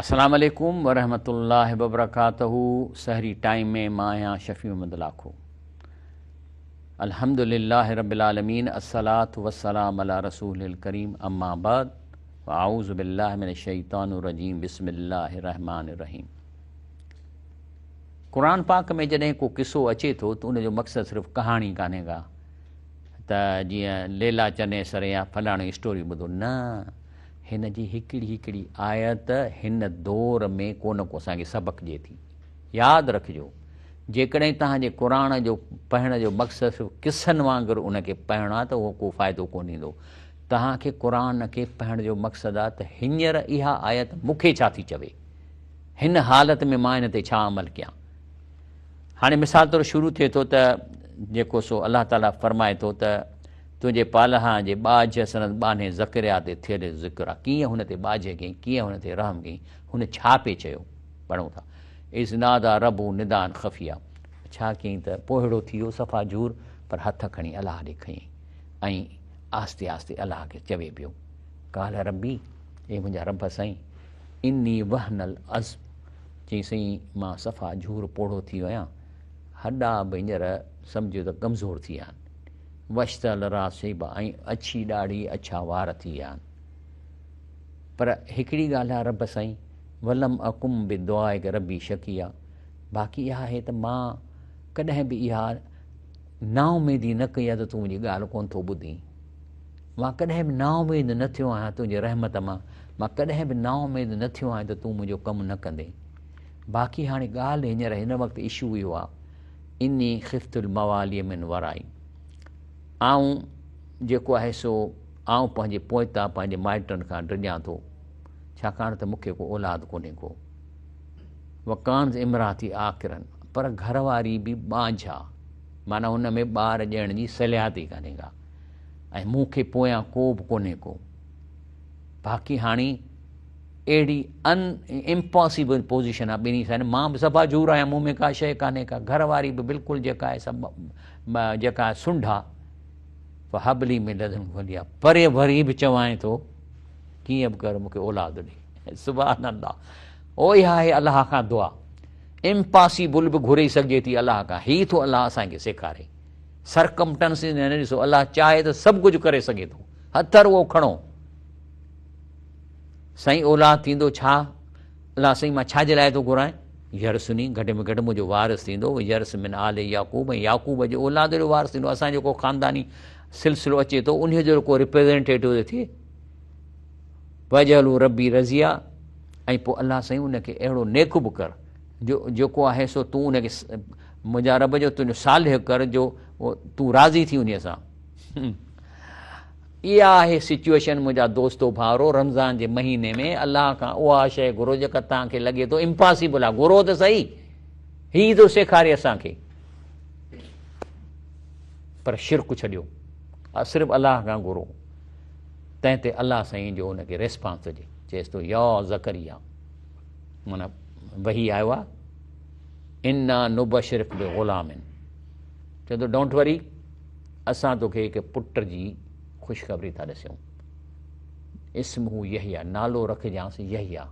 السلام عليڪم ورحمة الله وبرڪاته سحري ٽائيم ۾ مان آهيان شفيع محمد لاکو الحمد لله رب العالمين الصلاة والسلام علي رسول الڪريم اما بعد اعوذ بالله من الشيطان الرجيم بسم الله الرحمن الرحيم قرآن پاڪ ۾ جڏهن ڪو قصو اچي ٿو ته ان جو مقصد صرف ڪهاڻي ڪانهي ڪا ته جيئن ليلا چنيسر يا فلاڻي اسٽوري ٻڌو نه هن جي هڪڙي هڪڙي آيت هن دور ۾ ڪو نه ڪو اسان کي سبق ڏئي ٿي. ياد رکجو جيڪڏهن توهان جي قرآن جو پڙهڻ جو مقصد صرف قصن وانگر ان کي پڙهڻ آهي ته اهو ڪو فائدو ڪونه ڏيندو. توهان کي قرآن کي پڙهڻ جو مقصد آهي ته هينئر اها آيت مون کي ڇا ٿي چوي؟ هن حالت ۾ مان ان تي ڇا عمل ڪيان؟ هاڻي مثال طور شروع ٿئي ٿو ته جيڪو سو الله تعاليٰ فرمائي ٿو ته تنهنجي پالهان جي ٻاجهه سندس ٻانهي زڪريا تي ٿيل ذڪر آ. ڪيئن هن تي ٻاجهه ڪيائين، ڪيئن هن تي رحم ڪيائين، هن ڇا پئي چيو؟ پڙهون ٿا. اذ ناديٰ ربه نداءً خفيا. ڇا ڪيائين ته پوهڙو ٿي ويو صفا جهور، پر هٿ کڻي الله ڏي کنيائين ۽ آهستي آهستي الله کي چوي پيو، قال ربي، اي منهنجا رب سائين، اني وهن العظم، چيائين سائين مان صفا جهور پوڙهو ٿي ويو آهيان، هڏا به هينئر سمجهو ته ڪمزور ٿي ويا آهن. واشتعل الراس شيبا ۽ اڇي ڏاڙهي اڇا وار ٿي ويا آهن. پر هڪڙي ڳالهه آهي رب سائين ولم اڪن بدعائک ربي شقيا باقي اها آهي ته مان ڪڏهن به اها نااميدي نه ڪئي آهي ته تون منهنجي ڳالهه ڪونه ٿو ٻڌين. مان ڪڏهن به نااميد نه ٿيو آهيان تنهنجي رحمت مان. مان ڪڏهن به نااميد نه ٿيو آهيان ته تون منهنجو ڪم نه ڪندين. باقي هاڻي ڳالهه هينئر هن وقت اشو اهو آهي اني خفت الموالي من ورائي آئون جيڪو آهي سو آئون پنهنجي پوئتان پنهنجي مائٽن کان ڊڄان ٿو ڇاڪاڻ ته مون کي ڪو اولاد ڪونهي ڪو وڪانت امراتي آڪرن پر گهر واري به ٻانجهه آ معنيٰ هن ۾ ٻار ڄڻڻ جي صلاحيت ئي ڪانهي ڪا ۽ مون کي پويان ڪو به ڪونهي ڪو باقي هاڻي اهڙي ان امپاسيبل پوزيشن آ ٻنهي سان مان به صفا جھور آهيان مون ۾ ڪا شيء ڪانهي ڪا گهر واري به بلڪل جيڪا آهي سڀ جيڪا آهي سنڍ آ فهب لي من لدنک وليا پري وري به چوانء ٿو ڪيئن به ڪر مونکي اولاد ڏي سبحان الله او اها آهي الله کان دعا امپاسيبل به گهري سگهجي ٿي الله کان هي ٿو الله اسان کي سيکاري سرڪمٽنسز نه ڏسو الله چاهي ته سڀ ڪجهه ڪري سگهي ٿو هٿ رڳو کڻو سائين اولاد ٿيندو ڇا؟ الله سائين مان ڇا جي لاء ٿو گهرانء؟ يرثني گهٽ ۾ گهٽ منهنجو وارث ٿيندو، ويرث من آل يعقوب ۽ يعقوب جي اولاد جو وارث ٿيندو، اسان جو ڪو خانداني سلسلو اچي ٿو انهيء جو ڪو ريپريزينٽيٽو ٿو ٿئي. واجعله ربي رضيا ۽ پوء الله سائين ان کي اهڙو نيڪ به ڪر جو جيڪو آهي سو تون ان کي منهنجا رب جو تنهنجو صالح ڪر جو تون راضي ٿي انهيء سان. اها آهي سچوئيشن منهنجا دوستو ڀائرو رمضان جي مهيني ۾ الله کان اها شيء گهرو جيڪا توهان کي لڳي ٿو امپاسيبل آهي گهرو ته سهي هي ٿو سيکاري اسان کي پر شرڪ ڇڏيو صرف الله کان گهرو تنهن تي الله سائين جو ان کي ريسپانس ڏي چيس ٿو يا زڪريا معنيٰ وحي آيو آهي انا نبشرڪ بغلام چوندو ٿو don't وري اسان توکي هڪ پٽ جي خوشخبري ٿا ڏسيون. اسمه يحيٰ، نالو رکجانس يحيٰ.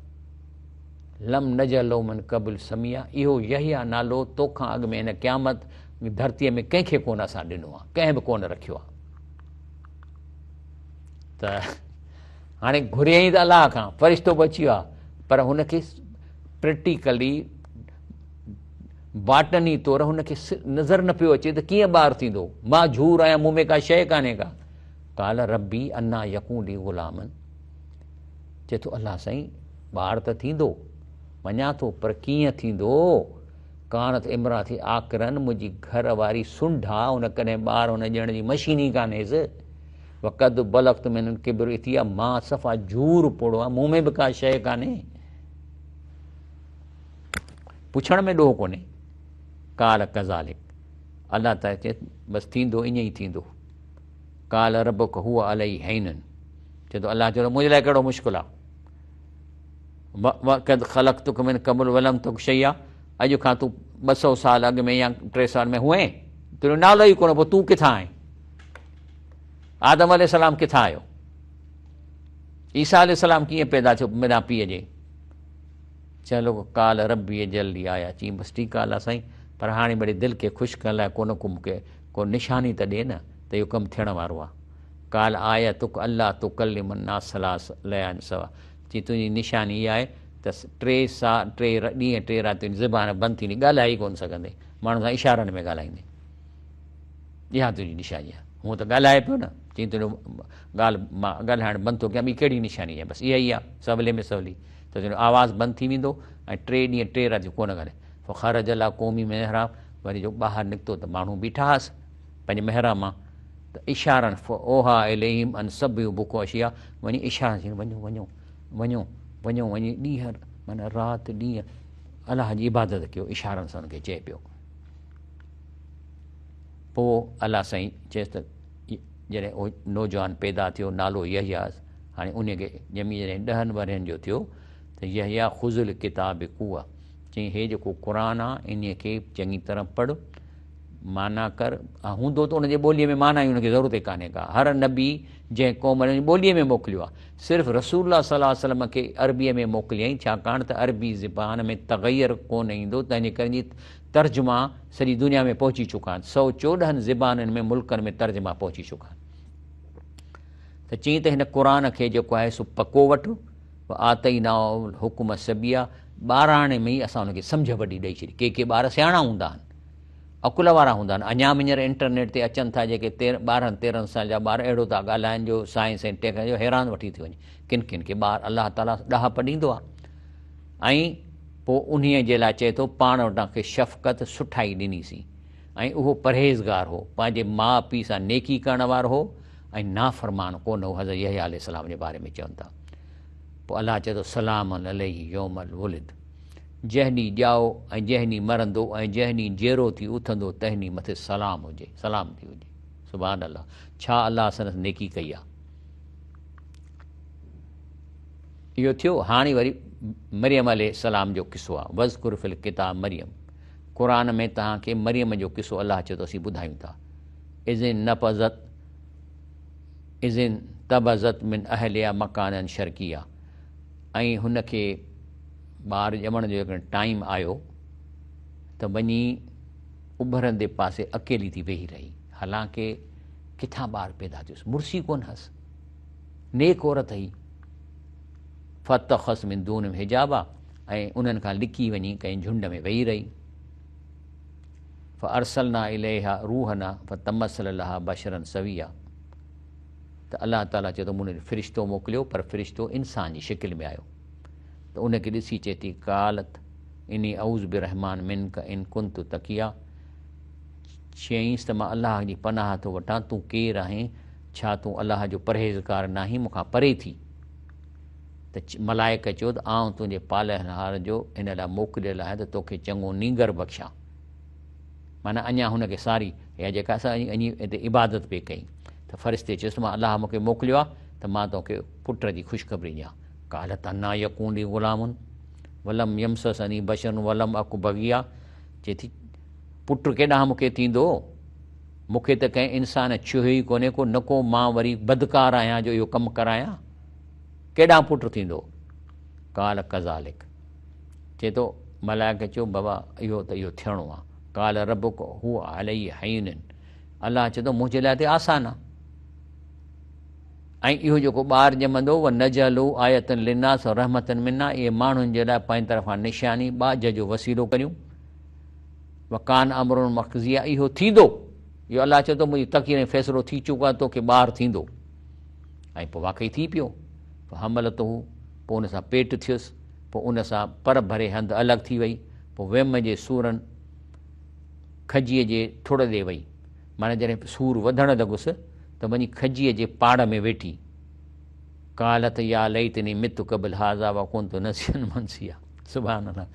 لم نجعل له من قبل سميا، اهو يحيٰ نالو توکان اڳ ۾ هن قيامت ڌرتيء ۾ ڪنهن کي ڪونه اسان ڏنو آهي، ڪنهن به ڪونه رکيو آهي. ته هاڻي گهريائين ته الله کان، فرشتو به اچي ويو آهي، پر هن کي پريڪٽيڪلي باطني طور هن کي نظر نه پيو اچي ته ڪيئن ٻار ٿيندو، مان جهور آهيان، مون ۾ ڪا شيء ڪانهي ڪا. قال ربي انا يڪون لي غلام، چئي ٿو الله سائين ٻار ته ٿيندو، مڃان ٿو پر ڪيئن ٿيندو، ڪانت امراتي عاقرا، منهنجي گهر واري سنڍ آ، ان ڪڏهن ٻار هن ڄڻڻ جي مشين ئي ڪانهيس، وقد بلغت من الڪبر عتيا، مان صفا جهور پوڙهو آهيان، مون ۾ به ڪا شيء ڪانهي. پڇڻ ۾ ڏوهه ڪونهي. قال ڪذالڪ الله تعالي چئي بس ٿيندو ائين ئي ٿيندو. قال ربک هو علي هين چئي ٿو الله چئي ٿو منهنجي لاء ڪهڙو مشڪل آ. وقد خلقتک من قبل ولم تک شيئا اڄ کان تون 200 سال اڳ ۾ يا 3 سال ۾ هئين تنهنجو نالو ئي ڪونه پوء تون ڪٿان آئين؟ آدم عليه السلام ڪٿان آيو؟ عيسيٰ عليه السلام ڪيئن پيدا ٿيو بنا پيء جي؟ چئڻ لڳو، قال ربي اجعل لي آية، چيائين بس ٺيڪ آ الله سائين پر هاڻي مڙئي دل کي خوش ڪرڻ لاء ڪو نه ڪو مون کي ڪو نشاني ته ڏي نه ته اهو ڪم ٿيڻ وارو آ. قال آيتک الا تڪلم الناس ثلاث ليال سوا، چيائين تنهنجي نشاني اها آهي ته ٽي سا ٽي ڏينهن ٽي راتيون تنهنجي زبان بند ٿيندي ڳالهائي ئي ڪونه سگهندين، ماڻهن سان اشارن ۾ ڳالهائيندين. اها تنهنجي نشاني آهي. هونء ته ڳالهائي پيو نه، چيائين تنهنجو ڳالهه مان ڳالهائڻ بند ٿو ڪيان، ٻي ڪهڙي نشاني آهي؟ بس اها ئي آهي سولي ۾ سولي ته تنهنجو آواز بند ٿي ويندو ۽ ٽي ڏينهن ٽي راتيون ڪونه ڳالهائي. فخرج عليٰ قومه من المحراب وري جو ٻاهر نڪتو ته ماڻهو بيٺا هئس پنهنجي محراب مان ته اشارن فاوحيٰ اليهم ان سبحوا بڪرة وعشيا وڃي اشارن سان وڃو وڃو وڃو وڃو وڃي ڏينهن معنيٰ رات ڏينهن الله جي عبادت ڪيو اشارن سان ان کي چئي پيو. پوء الله سائين چيس ته جڏهن اهو نوجوان پيدا ٿيو نالو يحيٰ هئس، هاڻي انهيء کي ڄمي جڏهن ڏهن ورهين جو ٿيو ته يحيٰ خذ الڪتاب بقوة چيائين هي جيڪو قرآن آ انهيء کي چڱي طرح پڙهه معنيٰ ڪر هوندو ته ان جي ٻوليء ۾ معنيٰ ئي ان کي ضرورت ئي ڪانهي ڪا هر نبي جنهن قوم ۾ ٻوليء ۾ موڪليو آ صرف رسول الله صلي الله عليه وسلم کي عربيء ۾ موڪليائين ڇاڪاڻ ته عربي زبان ۾ تغير ڪونه ايندو تنهن جي ڪري جي ترجما سڄي دنيا ۾ پهچي چڪا آهن، 114 زبانن ۾ ملڪن ۾ ترجما پهچي چڪا آهن. ته چيائين ته هن قرآن کي جيڪو آهي سو پڪو وٺ، وآتيناه الحڪم صبيا، ٻاراڻي ۾ ئي اسان ان کي سمجهه وڏي ڏئي ڇڏي. ڪي ڪي ٻار سياڻا هوندا آهن، عقل وارا هوندا آهن، اڃا به هينئر انٽرنيٽ تي اچن ٿا جيڪي ٻارهن تيرهن سال جا ٻار اهڙو ٿا ڳالهائن جو سائنس ۽ ٽيڪنالاجي جو حيران وٺي ٿي وڃي. ڪن ڪن کي ٻار الله تعاليٰ ڏاهپ ڏيندو آهي ۽ پوء انهيء جي لاء چئي ٿو، پاڻ وٽان کيس شفقت، سٺائي، ڏنيسين ۽ اهو پرهيزگار هو، پنهنجي ماء پيء سان نيڪي ڪرڻ وارو هو ۽ نافرمان ڪونه هو حضرت يحيٰ عليه السلام جي باري ۾ چون ٿا. پوء الله چئي ٿو، سلام عليه يوم ولد جنهن ڏينهن ڄائو ۽ جنهن ڏينهن مرندو ۽ جنهن ڏينهن جيئرو ٿي اٿندو تنهن ڏينهن مٿس سلام هجي، سلامتي هجي. سبحان الله! ڇا الله سندس نيڪي ڪئي آهي. اهو ٿيو، هاڻي وري مريم عليه السلام جو قصو آهي، واذڪر في الڪتاب مريم، قرآن ۾ توهان کي مريم جو قصو الله چئي ٿو اسين ٻڌايون ٿا، اذ انبذت اذ انتبذت من اهلها مڪانا شرقيا ۽ هن کي ٻار ڄمڻ جو جيڪڏهن ٽائيم آيو ته وڃي اڀرندي پاسي اڪيلي ٿي ويهي رهي، حالانڪه ڪٿان ٻار پيدا ٿيس، مڙس ئي ڪونه هئس. نيڪ عورت هئي. فاتخذت من دونهم حجابا ۽ انهن کان لڪي وڃي ڪنهن جهنڊ ۾ ويهي رهي. فارسلنا اليها روحنا فتمثل لها بشرا سويا ته الله تعاليٰ چئي ٿو مون ان فرشتو موڪليو پر فرشتو انسان جي شڪل ۾ آيو ته ان کي ڏسي چئي ٿي قالت اني اعوذ بالرحمن منک ان ڪنت تقيا چيائينس ته مان الله جي پناهه ٿو وٺان تون ڪير آهين ڇا تون الله جو پرهيزگار ناهين، مون کان پري ٿي. ته ملائڪ چيو ته آئون تنهنجي پالڻهار جو ان لاء موڪليل آهيان ته توکي چڱو نينگر بخشان. معنيٰ اڃا هن کي ساري اها جيڪا سا اڃي هتي عبادت پئي ڪئي ته فرشتي چيس ته مان الله مون کي موڪليو آهي ته مان توکي پٽ جي خوشخبري ڏيان. قالت انيٰ يڪون لي غلام ولم يمسسني بشر ولم اڪ بغيا چئي ٿي پٽ ڪيڏانهن مون کي ٿيندو؟ مون کي ته ڪنهن انسان ڇهيو ئي ڪونهي ڪو، نه ڪو مان وري بدڪار آهيان جو اهو ڪم ڪرايان. ڪيڏانهن پٽ ٿيندو؟ قال ڪذالڪ. چئي ٿو، ملائڪ چيو، بابا اهو ته اهو ٿيڻو آهي. قال ربک هو علي هين. الله چئي ٿو، منهنجي لاء ته آسان آهي. ۽ اهو جيڪو ٻار ڄمندو، ونجعله آية للناس ورحمة منا، اهي ماڻهن جي لاء پنهنجي طرفان نشاني، ٻاجهه جو وسيلو ڪريون. وڪان امر مقضيا اهو ٿيندو، اهو الله چئي ٿو منهنجي تقدير ۽ فيصلو ٿي چڪو آهي توکي ٻار ٿيندو ۽ پوء واقعي ٿي پيو فحملته پوء ان سان پيٽ ٿيس پوء ان سان پر ڀري هنڌ الڳ ٿي وئي پوء ويم جي سورن کجيء جي ٿڙ ڏي وئي معنيٰ جڏهن سور وڌڻ لڳس ته وڃي کجيء جي پاڙ ۾ ويٺي قالت يا ليتني مت قبل هذا وڪنت نسيا منسيا سبحان الله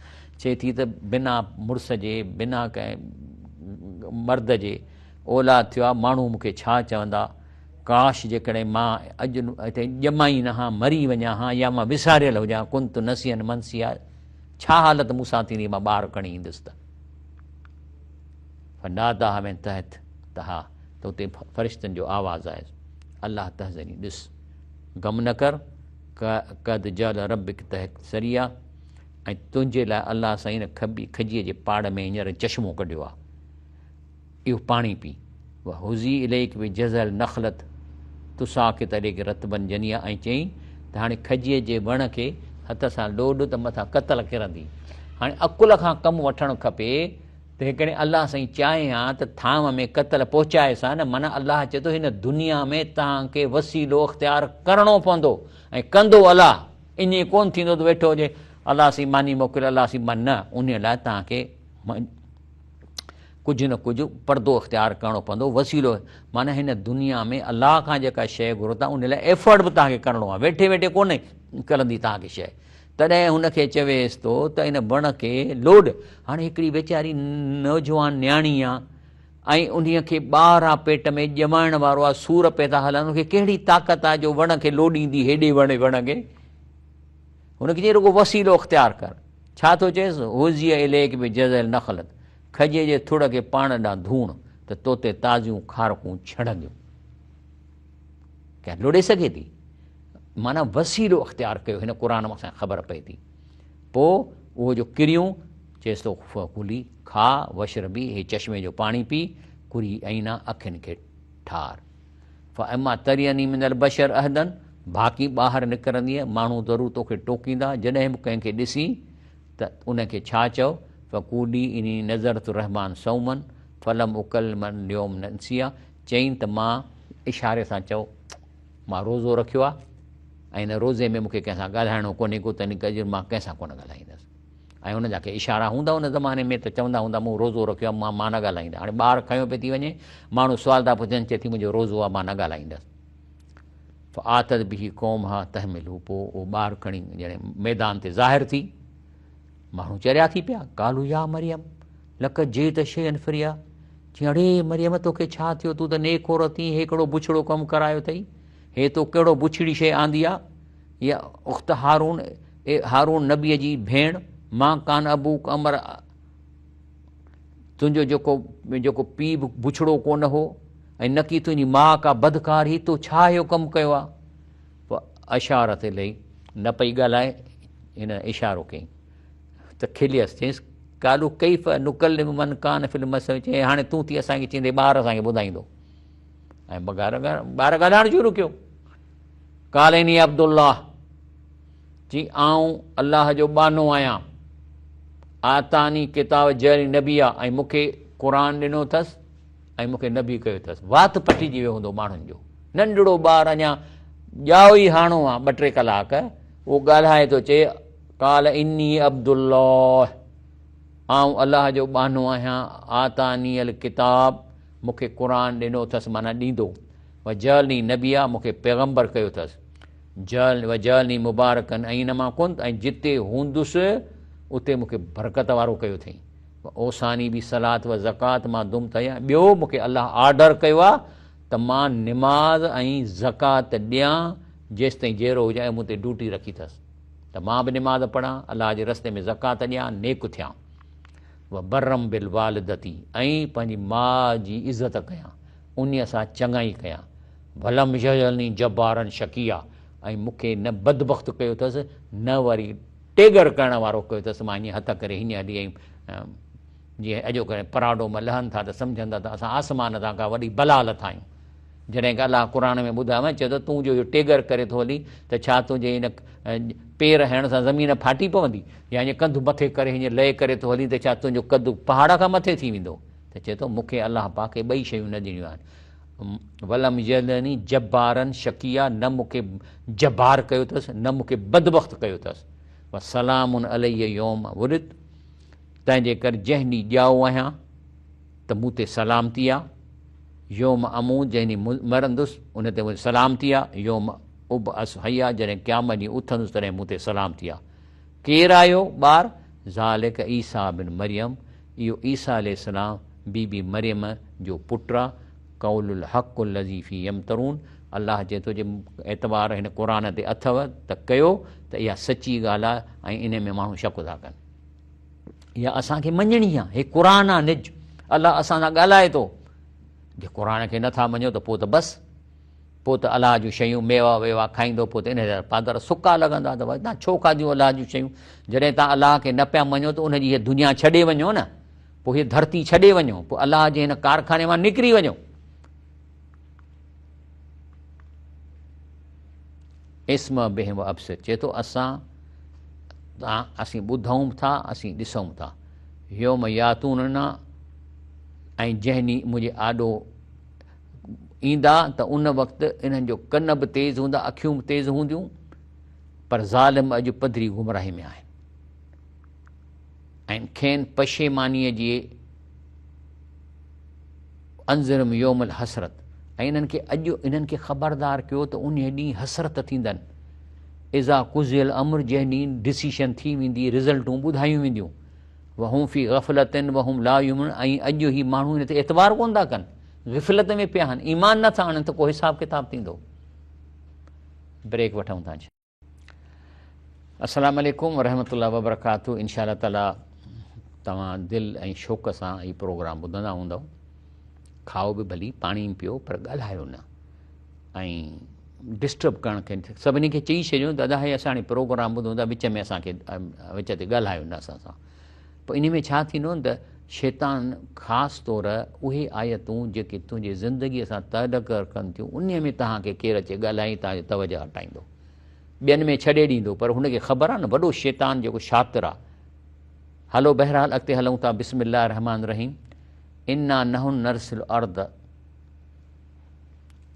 چئي ٿي ته بنا مڙس جي بنا ڪنهن مرد جي اولاد ٿيو آهي ماڻهو مون کي ڇا چوندا ڪاش جيڪڏهن مان اڄ هتي ڄمان ئي نه ها مري وڃان ها يا مان وساريل هجان ڪنت نسيا منسيا ڇا حالت مون سان ٿيندي مان ٻار کڻي ايندس ته فناداها من تحت تها ته اتي فرشتن جو آواز آيس الله تحزني ڏس غم نه ڪر قد جعل ربک تحت ثريا ۽ تنهنجي لاء الله سائين هن کجيء جي پاڙ ۾ هينئر چشمو ڪڍيو آهي، اهو پاڻي پي. وهزي اليڪ بجذع النخلة تساقط عليڪ رطبا جنيا ۽ چيائين ته هاڻي کجيء جي وڻ کي هٿ سان لوڏ ته مٿان ڪتل ڪرندي. هاڻي عقل کان ڪم وٺڻ کپي ته هيڪڏهن الله سائين چاهي ها ته ٿانو ۾ ڪتل پهچائيس ها نه، معنيٰ الله چئي ٿو هن دنيا ۾ توهان کي وسيلو اختيار ڪرڻو پوندو ۽ ڪندو الله. ائين ڪونه ٿيندو ته ويٺو هجي الله سائين ماني موڪل الله سائين ماني نه، انهيء لاء توهان کي ڪجهه نه ڪجهه پردو اختيار ڪرڻو پوندو، وسيلو معنيٰ هن دنيا ۾ الله کان جيڪا شيء گهرو ٿا ان لاء ايفرٽ به توهان کي ڪرڻو آهي، ويٺي ويٺي ڪونه ڪرندي توهان کي شيء. تڏهن هن کي چويس ٿو ته ان وڻ کي لوڏ. هاڻي هڪڙي ويچاري نوجوان نياڻي آ ۽ انهيء کي ٻار آ پيٽ ۾ ڄمائڻ وارو آ، سور پئي ٿا هلن، ان کي ڪهڙي طاقت آ جو وڻ کي لوڏيندي هيڏي وڻ وڻ کي. هن کي چيائين رڳو وسيلو اختيار ڪر. ڇا ٿو چئيس؟ هزي اليڪ بجذع النخلة، کجيء جي ٿڙ کي پاڻ ڏانهن ڌوڻ ته توتي تازيون کارڪون ڇڙنديون. ڪنهن لوڏي سگهي ٿي؟ معنيٰ وسيلو اختيار ڪيو. هن قرآن مان اسان کي خبر پئي ٿي. پوء اهو جو ڪريون چيس ٿو فڪلي کاء واشربي هي چشمي جو پاڻي پي قري عينا اکين کي ٺار فاما تريني من البشر احدا باقي ٻاهر نڪرندينء ماڻهو ضرور توکي ٽوڪيندا جڏهن به ڪنهن کي ڏسين ته ان کي ڇا چئو فقولي اني نذرت الرحمٰن صوما فلم اڪلم اليوم انسيا چئين ته مان اشاري سان چئو مان روزو رکيو آهي ۽ ان روزي ۾ مون کي ڪنهن سان ڳالهائڻو ڪونهي ڪو تنهن ڪري مان ڪنهن سان ڪونه ڳالهائيندس ۽ ان جا ڪي اشارا هوندا ان زماني ۾ ته چوندا هوندا مون روزو رکيو آهي مان مان نه ڳالهائيندس هاڻي ٻار کنيو پئي ٿي وڃي ماڻهو سوال ٿا پڇن چئي ٿي منهنجو روزو آهي مان نه ڳالهائيندس فآتت به قومها تحمله پوء اهو ٻار کڻي جڏهن ميدان تي ظاهر ٿي ماڻهو چريا ٿي پيا قالوا يا مريم لقد جئت شيئا فريا چيائين اڙي مريم توکي ڇا ٿيو تون ته نيڪ عورت آهين هي ڪهڙو بڇڙو ڪم ڪرايو اٿئي هي تو ڪهڙو بڇڙي شيء آندي آ يا اخت هارون اي هارون نبيء جي ڀيڻ ما ڪان ابوڪ امر تنهنجو جيڪو جيڪو پيء به بڇڙو ڪونه هو ۽ نڪي تنهنجي ماء ڪا بدڪار هئي تو ڇا اهو ڪم ڪيو آ اشارت الي نه پئي ڳالهائي هن اشارو ڪيائين ته کليس چيس قالو ڪيف نڪلم من ڪان في المسجد چيائين هاڻي تون ٿي اسان کي چيندي ٻار اسان کي ٻڌائيندو ۽ ٻار ڳالهائڻ شروع ڪيو قال اني عبد الله چي آئون الله جو ٻانهو آهيان آتاني ڪتاب جعلني نبيا ۽ مون کي قرآن ڏنو اٿس ۽ مون کي نبي ڪيو اٿس. وات پٽجي ويو هوندو ماڻهن جو. ننڍڙو ٻار اڃا ڄائو ئي هاڻو آ ٻه ٽي ڪلاڪ، اهو ڳالهائي ٿو چئي قال اني عبدالله آئون الله جو ٻانهو آهيان، آتاني الڪتاب مون کي قرآن ڏنو اٿس معنيٰ ڏيندو، وجعلني نبيا مون کي پيغمبر ڪيو اٿس، وجعلني مبارڪا اينما ڪنت ۽ جتي هوندس اتي مون کي برڪت وارو ڪيو اٿئي. اوصاني بالصلوة والزڪوة ما دمت حيا ٻيو مون کي الله آرڊر ڪيو آهي ته مان نماز ۽ زڪوات ڏيان جيستائين جيئرو هجان ۽ مون تي ڊيوٽي رکي اٿس ته مان به نماز پڙهان الله جي رستي ۾ زڪوات ڏيان نيڪ ٿيان وبرا بالوالدتي ۽ پنهنجي ماء جي عزت ڪيان انهي سان چڱائي ڪيان ولم يجعلني جبارا شقيا ۽ مون کي نه بدبخت ڪيو اٿس نه وري ٽيڳر ڪرڻ وارو ڪيو اٿس، مان ائين هٿ ڪري هيئن هلي ۽ جيئن اڄوڪي پراڊو مان لهن ٿا ته سمجهن ٿا ته اسان آسمان تان ڪا وڏي بلا لٿا آهيون. جڏهن ڪه الله قرآن ۾ ٻڌايو آهي، چئي ٿو تون جو اهو ٽيڳر ڪري ٿو هلين ته ڇا تنهنجي هن پير هڻڻ سان زمين ڦاٽي پوندي؟ يا ائين ڪنڌ مٿي ڪري هيئن لئي ڪري ٿو هلين ته ڇا تنهنجو قد پهاڙ کان مٿي ٿي ويندو؟ ته چئي ٿو مون کي الله پاڪ اهي ٻئي شيون نه ڏنيون آهن. ولم يجعلني جبارا شقيا نه مون کي جبار ڪيو اٿس نه مون کي بدبخت ڪيو اٿس. وسلام علي يوم ولدت تنهن جي ڪري جنهن ڏينهن ڄائو آهيان ته مون تي سلامتي آ، يوم اموت جنهن ڏينهن مرندس ان تي مون تي سلامتي آ، يوم ابعث حيا جڏهن قيامت ڏينهن اٿندس تڏهن مون تي سلامتي آ. ڪير آهيو ٻار؟ ذالڪ عيسيٰ بن مريم اهو عيسيٰ عليه السلام بي بي مريم جو پٽ آ، قول الحق الذي فيه يمترون الله چئي ٿو جي اعتبار هن قرآن تي اٿو ته ڪيو ته اها سچي ڳالهه آ ۽ انهي ۾ ماڻهو شڪ ٿا ڪن. اها اسان کي مڃڻي آ، هي قرآن آ نج، الله اسان سان ڳالهائي ٿو، جي قرآن کي نٿا مڃو ته پوء ته بس. پوء ته الله جون شيون ميوا ويوا کائيندو پوء ته ان جا پادر سڪا لڳندا ته ڀائي توهان ڇو کاڌيون الله جون شيون جڏهن توهان الله کي نه پيا مڃو ته ان جي هيء دنيا ڇڏي وڃو نه پوء هيء ڌرتي ڇڏي وڃو پوء الله جي هن ڪارخاني مان نڪري وڃو. اسمع بهم و ابصر چئي ٿو اسان تان اسين ٻڌون به ٿا اسين ڏسون به ٿا يوم ياتوننا ۽ جنهن ڏينهن منهنجي آڏو ايندا ته ان وقت انهن جو ڪن به تيز هوندا اکيون به تيز هونديون پر ظالم اڄ پڌري گمراهي ۾ آهن ۽ کين پشيمانيء جي انذرهم يوم الحسرت ۽ انهن کي اڄ انهن کي خبردار ڪيو ته انهيء ڏينهن حسرت ٿيندن اذا قضي الامر جنهن ڏينهن ڊسيشن ٿي ويندي رزلٽون ٻڌايون وينديون وهم في غفلت وهم لا يؤمنون ۽ اڄ هي ماڻهو ان تي اعتبار ڪونه ٿا ڪن غفلت ۾ پيا آهن ايمان نه ٿا آڻن ته ڪو حساب ڪتاب ٿيندو. بريڪ وٺون ٿا. السلام عليڪم ورحمة الله وبرڪاته انشاء الله تعالي توهان دل ۽ شوق سان هي پروگرام ٻڌندا هوندؤ کائو به ڀلي پاڻي به پيو پر ڳالهايو نه ۽ ڊسٽرب ڪرڻ کي سڀني کي چئي ڇڏيو دادا هي اسان هاڻي پروگرام ٻڌون ٿا وچ ۾ اسان کي وچ تي ڳالهايو نه اسان سان پوء انهي ۾ ڇا ٿيندو ته شيطان خاص طور اهي آيتون جيڪي تنهنجي زندگي سان تعلق رکن ٿيون انهي ۾ توهان کي ڪير اچي ڳالهائي توهان جو توجه هٽائيندو ٻين ۾ ڇڏي ڏيندو پر هن کي خبر آهي نه وڏو شيطان جيڪو شاطر آهي. هلو بهرحال اڳتي هلون ٿا بسم الله الرحمٰن الرحيم انا نحن نرث الارض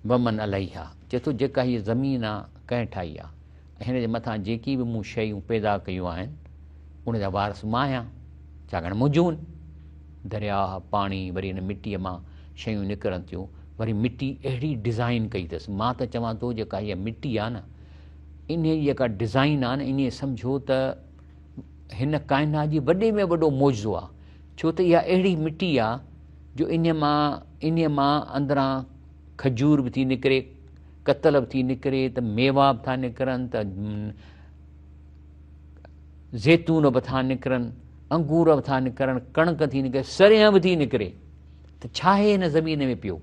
ومن عليها چئي ٿو جيڪا هيء زمين آ ڪنهن ٺاهي آ ۽ هن جي مٿان جيڪي به مون شيون پيدا ڪيون آهن ان جا وارث مان آهيان ڇاڪاڻ منهنجون درياهه پاڻي وري هن مٽيء مان شيون نڪرن ٿيون وري مٽي اهڙي ڊزائين ڪئي اٿس مان ته چوان ٿو جيڪا هيء مٽي آ نه انهيء جي جيڪا ڊزائين آ نه انهيء سمجهو ته هن ڪائنات جي وڏي ۾ وڏو معجزو آ ڇو ته اها اهڙي مٽي آ جو انهيء مان انهيء مان اندران کجور به ٿي نڪري ڪتل به ٿي نڪري ته ميوا به ٿا نڪرن ته زيتون به ٿا نڪرن انگور به ٿا نڪرن ڪڻڪ ٿي نڪري سريان به ٿي نڪري ته ڇا آهي هن زمين ۾ پيو؟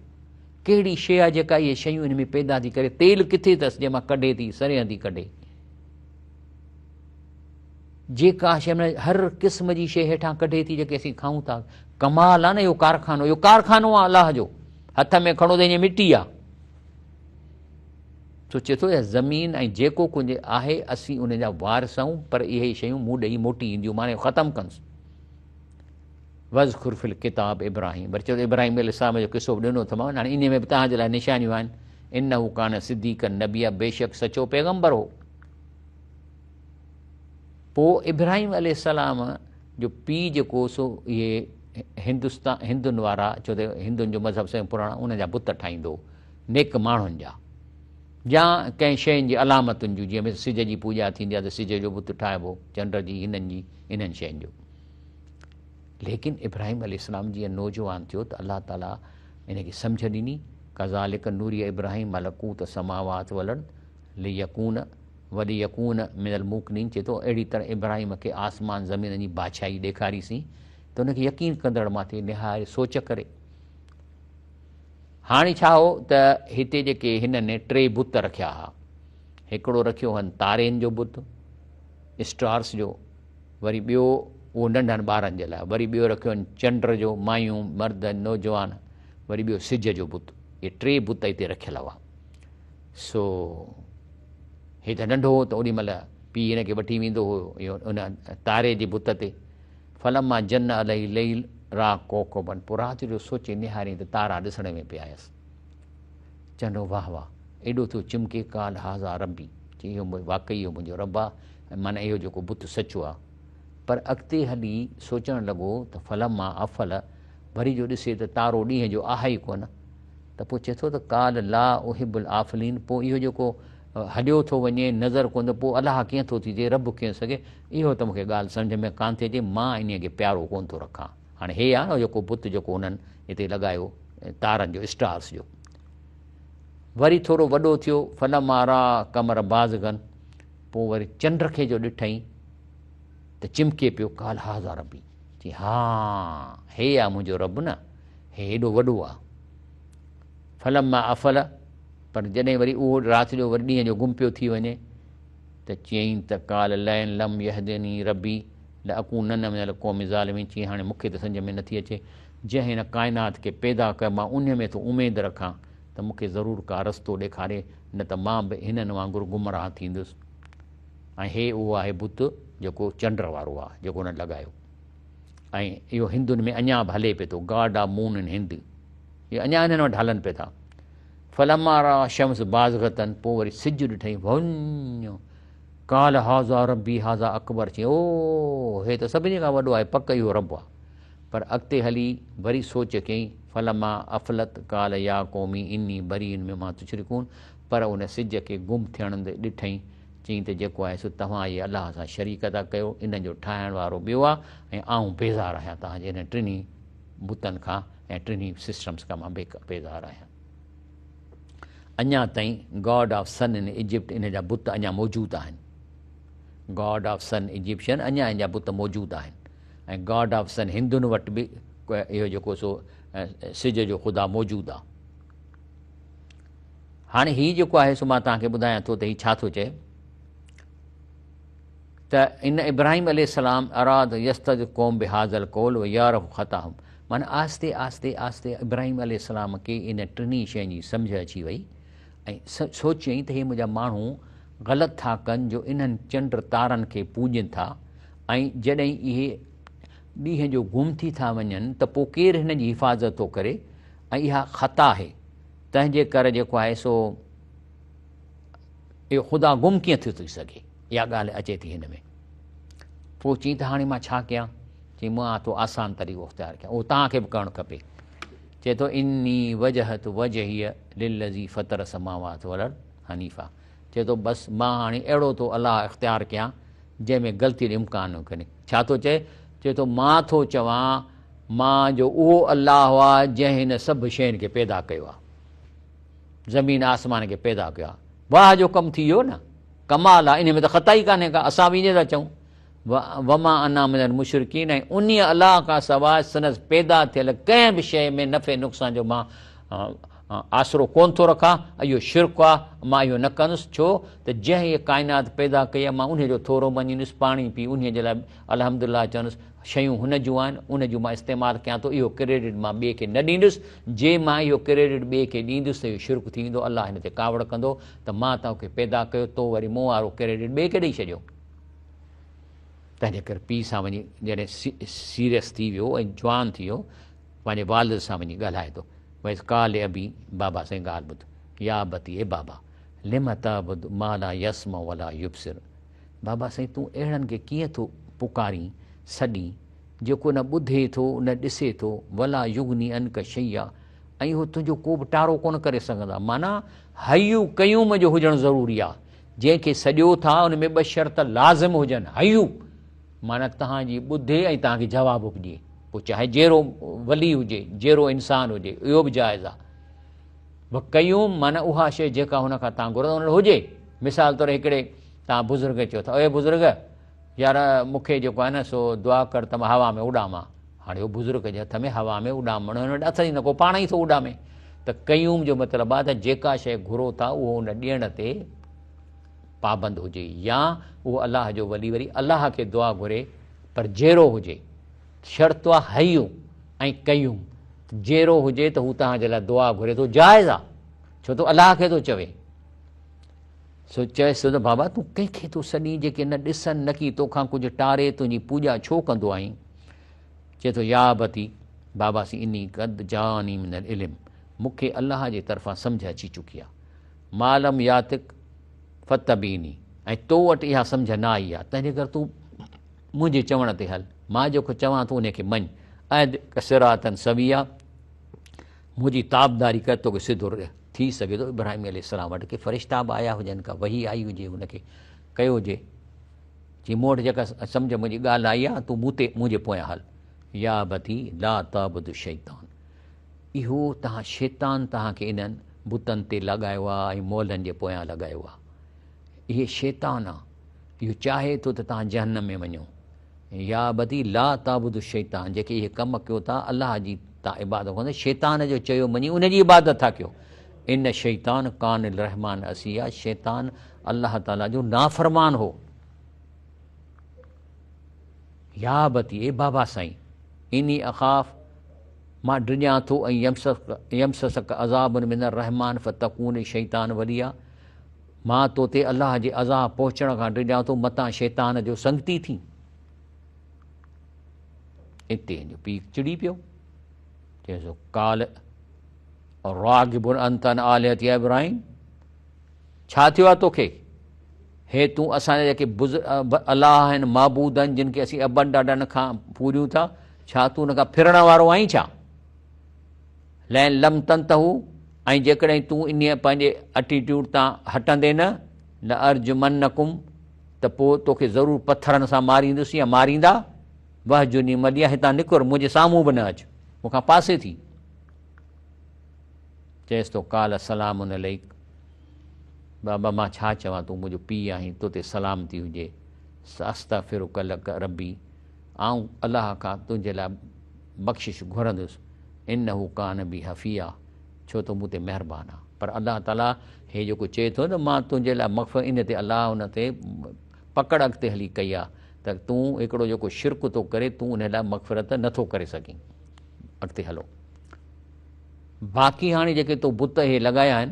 ڪهڙي شيء آهي جيڪا اهي شيون هن ۾ پيدا ٿي ڪري؟ تيل ڪٿي اٿس جنهن مان ڪڍي ٿي، سريان ٿي ڪڍي؟ جيڪا شيء معنيٰ هر قسم جي شيء هيٺان ڪڍي ٿي جيڪي اسين کائون ٿا. ڪمال آهي نه اهو ڪارخانو، اهو ڪارخانو آهي الله جو. هٿ ۾ کڻو ته ائين مٽي آهي. سوچي ٿو اها زمين ۽ جيڪو ڪجهه آهي اسين ان جا وارث آهيون پر اهي شيون مون ڏي موٽي اينديون معنيٰ ختم ڪندس. واذڪر في الڪتاب ابراهيم وري چيو ته ابراهيم عليه السلام جو قصو به ڏنو اٿم هاڻي انهي ۾ به توهان جي لاء نشانيون آهن انه ڪان صديقا نبيا بيشڪ سچو پيغمبر هو پوء ابراهيم عليه السلام جو پيء جيڪو سو اهي هندستان هندن وارا ڇو ته هندن جو مذهب سڀ پراڻا ان جا بت ٺاهيندو نيڪ ماڻهن جا يا ڪنهن شين جي علامتن جون جيئن سج جي پوڄا ٿيندي آهي ته سج جو بت ٺاهبو چنڊ جي هنن جي انهن شين جو ليڪن ابراهيم عليه السلام جيئن نوجوان ٿيو ته الله تعالي ان کي سمجهه ڏني، ڪذالڪ نري ابراهيم ملڪوت السماوات والارض ليڪون وليڪون من الموقنين چئي ٿو اهڙي طرح ابراهيم کي آسمان زمين جي بادشاهي ڏيکاريسين ته ان کي يقين ڪندڙ مان ٿئي نهاري سوچ ڪري. هاڻي ڇا هو ته هتي جيڪي هنن ٽي بت رکيا ها هڪڙو رکيو هن تارين جو بت، اسٽارس جو، وري ٻيو اهو ننڍن ٻارن جي لاء، وري ٻيو رکيو هن چنڊ جو، مايون، مرد، نوجوان، وري ٻيو سج جو بت. اهي ٽي بت هتي رکيل هئا. سو هي ته ننڍو هو ته اوڏي مهل پيء هن کي وٺي ويندو هو اهو ان تاري جي بت تي. فلما جن عليه الليل راء ڪوڪبا پوء رات جو سوچي نهاريائين ته تارا ڏسڻ ۾ پئي آيس. چوندو واهه واهه ايڏو ٿو چمڪي قال هذا ربي چي اهو واقعي اهو منهنجو رب آ ۽ معنيٰ اهو جيڪو بت سچو آ پر اڳتي هلي سوچڻ لڳو ته فلما افل وري جو ڏسي ته تارو ڏينهن جو آهي ئي ڪونه ته پوء چئي ٿو ته قال لا احب الافلين پوء اهو جيڪو هليو ٿو وڃي نظر ڪونه پوء الله ڪيئن ٿو ٿي ٿئي رب ڪيئن سگهي اهو ته مونکي ڳالهه سمجهه ۾ ڪانه ٿي اچي مان انهيء کي پيارو ڪونه ٿو رکان هاڻي هي آ نه جيڪو بت جيڪو هنن هتي لڳايو تارن جو اسٽارس جو. وري ٿورو وڏو ٿيو فلما راء قمر بازغا پوء وري چنڊ کي جو ڏٺائين ته چمڪي پيو قال هذا ربي چي ها هي آ منهنجو رب نه هي هيڏو وڏو آ. فلما افل پر جڏهن وري اهو رات جو وري ڏينهن جو گم پيو ٿي وڃي ته چيائين ته قال لئن لم يهدني ربي لاڪونن من القوم الظالمين چيائين هاڻي مون کي ته سمجهه ۾ نٿي اچي جنهن هن ڪائنات کي پيدا ڪيو مان انهي ۾ ٿو اميد رکان ته مون کي ضرور ڪا رستو ڏيکاري نه ته مان به هنن وانگر گمراهه ٿيندس ۽ هي اهو آهي بت جيڪو چنڊ وارو آهي جيڪو هنن لڳايو ۽ اهو هندن ۾ اڃا به هلي پئي ٿو گاڊ آف مون ان هند اهي اڃا هنن وٽ هلن پئي ٿا فلما را شمس بازغتن پوء وري سج ڏٺائين وڃ قال هذا ربي هذا اڪبر چي او هي ته سڀني کان وڏو آهي پڪ اهو رب آهي پر اڳتي هلي وري سوچ ڪيائين فلما افلت قال يا قومي اني بريء مما تشرڪون پر ان سج کي گم ٿيڻ ڏٺائين چيائين ته جيڪو آهي سو توهان اهي الله سان شريڪ ٿا ڪيو انهن جو ٺاهڻ وارو ٻيو آهي ۽ آئون بيزار آهيان توهان جي انهن ٽنهي بتن کان ۽ ٽنهي سسٽمز کان مان بيزار آهيان. اڃا تائين God of sun in Egypt ان جا بت اڃا موجود آهن. گاڊ آف سن ايجپشن اڃا ان جا بت موجود آهن ۽ گاڊ آف سن هندن وٽ به اهو جيڪو سو سج جو خدا موجود آهي. هاڻي هي جيڪو آهي سو مان توهان کي ٻڌايان ٿو ته هي ڇا ٿو چئي ته ان ابراهيم عليه السلام اراد يستد قوم بهذا القول ويعرف خطاهم معنی آهستي آهستي آهستي ابراهيم عليه السلام کي ان ٽنهي شين جي سمجهه اچي وئي ۽ سوچيائين ته هي منهنجا ماڻهو غلط ٿا ڪن جو انهن چنڊ تارن کي پوڄين ٿا ۽ جڏهن اهي ڏينهن جو گم ٿي ٿا وڃن ته پوء ڪير هنن جي حفاظت ٿو ڪري ۽ اها خطا آهي تنهن جي ڪري جيڪو آهي سو اهو خدا گم ڪيئن ٿو ٿي سگهي؟ اها ڳالهه اچي ٿي هن ۾. پوء چيائين ته هاڻي مان ڇا ڪيان؟ چيائين مان ٿو آسان طريقو اختيار ڪيان، اهو توهان کي به ڪرڻ کپي. چئي ٿو اني وجهت وجهي للذي فطر السماوات والارض حنيفا. چئي ٿو بس مان هاڻي اهڙو ٿو الله اختيار ڪيان جنهن ۾ غلطي جو امڪان نه ڪونهي. ڇا ٿو چئي؟ چئي ٿو مان ٿو چوان مان جو اهو الله آ جنهن هن سڀ شين کي پيدا ڪيو آ. زمين آسمان کي پيدا ڪيو آ. واهه جو ڪم ٿي ويو نه. ڪمال آ انهي ۾ ته خطا ئي ڪانهي ڪا. اسان به ائين ٿا چئون. وما انا من المشرڪين ۽ انهي الله کان سواء سندس پيدا ٿيل ڪنهن به شيء ۾ نفعي نقصان جو مان آسرو ڪونه ٿو رکان. اهو شرڪ آ مان اهو نه ڪندس. ڇو ته جنهن هيء ڪائنات پيدا ڪئي آ مان انهي جو ٿورو مڃيندس. پاڻي پي انهي جي لاء الحمدلله چوندس. شيون هن جون آهن، ان جون مان استعمال ڪيان ٿو، اهو ڪريڊٽ مان ٻئي کي نه ڏيندس، جي مان اهو ڪريڊٽ ٻئي کي ڏيندس ته اهو شرڪ ٿي ويندو، الله هن تي ڪاوڙ ڪندو ته مان توکي پيدا ڪيو، تو وري مون وارو ڪريڊٽ ٻئي کي ڏئي ڇڏيو. تنهنجي ڪري پيء سان وڃي جڏهن سيريس ٿي ويو ۽ جوان ٿي ويو، پنهنجي والد سان وڃي ڳالهائي ٿو، واذ قال لابي، بابا سائين ڳالهه ٻڌ، يا ابتي اي بابا، لم تعبد ما لا يسمع ولا يبصر، بابا سائين تون اهڙن کي ڪيئن ٿو پڪارين، سڏين، جيڪو نه ٻڌي ٿو نه ڏسي ٿو، ولا يغني عنڪ شيئا ۽ اهو تنهنجو ڪو به ٽارو ڪونه ڪري سگهندا. معنيٰ حي قيوم جو هجڻ ضروري آهي. جنهن کي سڏيو ٿا ان ۾ ٻه شرط لازم هجن، حي معنيٰ توهان جي ٻڌي ۽ توهان کي جواب به ڏئي، پوء چاهي جيئرو ولي هجي، جيئرو انسان هجي، اهو به جائز آهي. وقيوم معنيٰ اها شيء جيڪا هن کان توهان گهرو ٿا ان وٽ هجي. مثال طور هڪڙي توهان بزرگ کي چئو ٿا اي بزرگ يار مون کي جيڪو آهي نه سو دعا ڪر ته مان هوا ۾ اڏامان. هاڻي اهو بزرگ جي هٿ ۾ هوا ۾ اڏامڻ هن وٽ اٿس ئي نه ڪو پاڻ ئي ٿو اڏامي. ته قيوم جو مطلب آهي ته جيڪا شيء گهرو ٿا اهو ان ڏيڻ تي پابند هجي يا اهو الله جو ولي وري الله کي دعا گهري پر جيئرو هجي. شرط آهي حي ۽ قيوم. جيئرو هجي ته هو توهان جي لاء دعا گهري ٿو جائز آ ڇو ته الله کي ٿو چوي. سو چيس ته بابا تون ڪنهن کي ٿو سڏين جيڪي نه ڏسن نه ڪي توکان ڪجهه ٽاري تنهنجي پوڄا ڇو ڪندو آهين؟ چئي ٿو يا ابتي بابا سين اني قد جاءني من العلم مون کي الله جي طرفان سمجهه اچي چڪي آ ما لم ياتڪ فاتبعني ۽ تو وٽ اها سمجهه نه آئي آ تنهنجي ڪري تون منهنجي چوڻ تي هل، مان جيڪو چوان ٿو انهي کي مڃ، اهدك صراطا سويا، منهنجي تابعداري ڪر توکي سڌو ٿي سگهي ٿو ابراهيم عليه السلام وٽ ڪي فرشتا به آيا هجن، ڪا وحي آئي هجي هن کي ڪيو هجي، چي مون وٽ جيڪا سمجهه منهنجي ڳالهه آئي آهي تون مون تي منهنجي پويان هل. يا ابتي لا تعبد الشيطان، اهو توهان شيطان توهان کي انهن بتن تي لڳايو آهي ۽ مئلن جي پويان لڳايو آهي، اهي شيطان آهي. اهو چاهي ٿو ته توهان جهنم ۾ وڃو. يا ابتي لا تعبد الشيطان جيڪي اهي ڪم ڪيو ٿا الله جي توهان عبادت ڪونه شيطان جو چيو مڃي ان جي عبادت ٿا ڪيو. ان الشيطان ڪان للرحمان عصيا شيطان الله تعالي جو نافرمان هو. يا ابتي اي بابا سائين اني اخاف مان ڊڄان ٿو ان يمسسڪ عذاب من الرحمان فتڪون للشيطان وليا مان تو تي الله جي عذاب پهچڻ کان ڊڄان ٿو متان شيطان جو سنگتي ٿين. اتي هن جو پيء چڙي پيو. چيس قال راغب انت عن آلهتي يا ابراهيم ڇا ٿيو آهي توکي هي تون اسان جا جيڪي الله آهن معبود آهن جن کي اسين ابن ڏاڏن کان پوريون ٿا ڇا تون ان کان ڦرڻ وارو آهين ڇا لئن لم تنتهو ۽ جيڪڏهن تون انهيء پنهنجي اٽيٽيوڊ تان هٽندين نه لارجمنڪم ته پوء توکي ضرور پٿرن سان ماريندس يا ماريندا واهجرني مليا هتان نڪر منهنجي سامهون به نه اچ مون کان پاسي ٿي. چيس ٿو قال سلام عليڪ بابا مان ڇا چوان تون منهنجو پيء آهين تو تي سلامتي هجي ساستغفرک لک ربي آئون الله کان تنهنجي لاء بخشش گهرندس انه ڪان بي حفيا ڇو ته مون تي مهربان آ پر الله تعالي هي جيڪو چئي ٿو نه مان تنهنجي لاء مغفرت ان تي الله ان تي پڪڙ اڳتي هلي ڪئي آ ته تون هڪڙو جيڪو شرڪ ٿو ڪري تون ان لاء مغفرت نٿو ڪري سگهين اڳتي هلو باقي هاڻي جيڪي تو بت اهي لڳايا آهن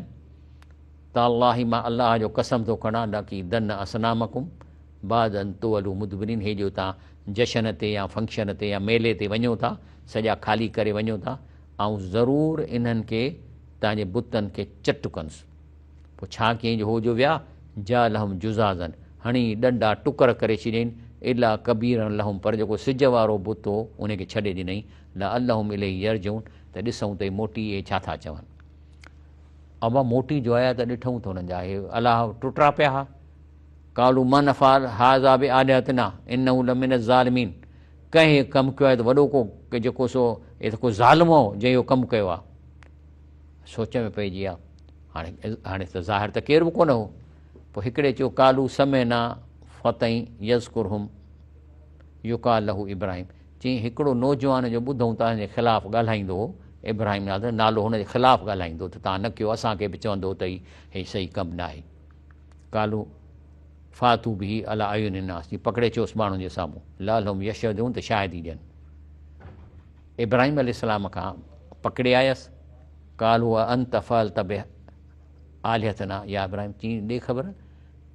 تالله مان الله جو قسم ٿو کڻان لڪيدن اصنامڪم بعد ان تولوا مدبرين هي جو تان جشن تي يا فنڪشن تي يا ميلي تي وڃو ٿا سڄا خالي ڪري وڃو ٿا آئون ضرور انهن کي تان جي بتن کي چٽ ڪندس پوء ڇا ڪيائين جو هو جو ويا، جعلهم جذاذا، هڻي ڏنڊا ٽڪر ڪري ڇڏيائين، الا ڪبيرا لهم، پر جيڪو سج وارو بت هو، ان کي ڇڏي ڏنائين، لعلهم اليه يرجعون، ته ڏسون ته هي موٽي اهي ڇا ٿا چون. ابا موٽي جو آيا ته ڏٺئون ته انهن جا اهي الاهه ٽٽا پيا ها. قالوا من فعل هذا بآلهتنا انه لمن الظالمين، ڪنهن هي ڪم ڪيو آهي ته وڏو ڪو جيڪو سو هي ته ڪو ظالم هو جنهن اهو ڪم ڪيو آهي. سوچ ۾ پئجي ويا. هاڻي هاڻي ته ظاهر ته ڪير به ڪونه هو. پوء هڪڙي چيو قالو سمعنا فتيً يذڪرهم يقال له ابراهيم چيائين هڪڙو نوجوان جو ٻڌئون ته جي خلاف ڳالهائيندو هو ابراهيم نالو نالو هن جي خلاف ڳالهائيندو ته تان نه ڪيو اسان کي به چوندو هو ته هي هي صحيح ڪم ناهي قالو فاتو به علي اعين الناس جي پڪڙي چوس ماڻهن جي سامهون لعلهم يشهدون ته شاهدي ڏين ابراهيم عليه السلام کان پڪڙي آيس قالوا اانت فعلت بالهتنا يا ابراهيم چين ڏي خبر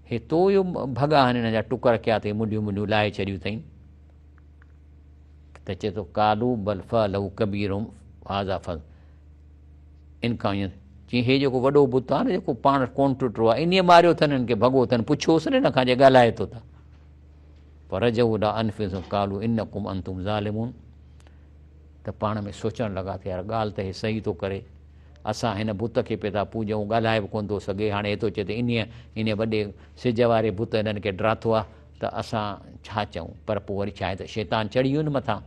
هي تو اهو ڀڳا آهن هن جا ٽڪر ڪيا اٿئي منڍيون منڍيون لاهي ڇڏيون اٿئي ته چئي ٿو قالوا بل فعله ڪبيرهم هذا فضل ان کان ائين چي هي جيڪو وڏو بت آهي نه جيڪو پاڻ ڪون ٽٽو آهي انهيء ماريو اٿن هن کي ڀڳو اٿن پڇوس نه هن کان جي ڳالهائي ٿو ته فرجعوا الى انفسهم قالوا انڪم انتم ظالمون ته پاڻ ۾ سوچڻ لڳا ته يار ڳالهه ته هي صحيح ٿو ڪري، اسان هن بت کي پئي ٿا پوڄون، ڳالهائي به ڪونه ٿو سگهي، هاڻي هي ٿو چئي ته انهيء انهيء وڏي سج واري بت هنن کي ڊاٿو آهي ته اسان ڇا چئون؟ پر پوء وري ڇا آهي ته شيطان چڙهي ويو نه مٿان.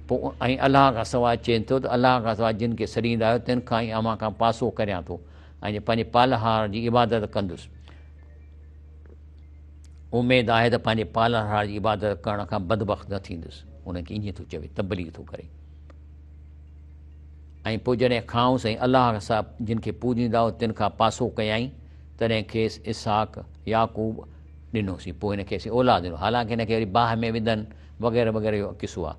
پوء ۽ الله کان سواء چئين ٿو ته الله کان سواء جن کي سڏيندا آهيو تن کان ئي اوهان کان پاسو ڪريان ٿو ۽ پنهنجي پالڻهار جي عبادت ڪندس. اميد آهي ته پنهنجي پالڻهار جي عبادت ڪرڻ کان بدبخت نه ٿيندس. انهن کي ائين ٿو چوي، تبليغ ٿو ڪري. ۽ پوء جڏهن کانئس ۽ الله سان جن کي پوڄيندا هئا تن کان پاسو ڪيائين، تڏهن کيس اسحاق، يعقوب، ڏنوسين. پوء هن کي اسين اولاد ڏنو. حالانڪ هن کي وري باهه ۾ وڌن وغيره وغيره جو قصو آهي.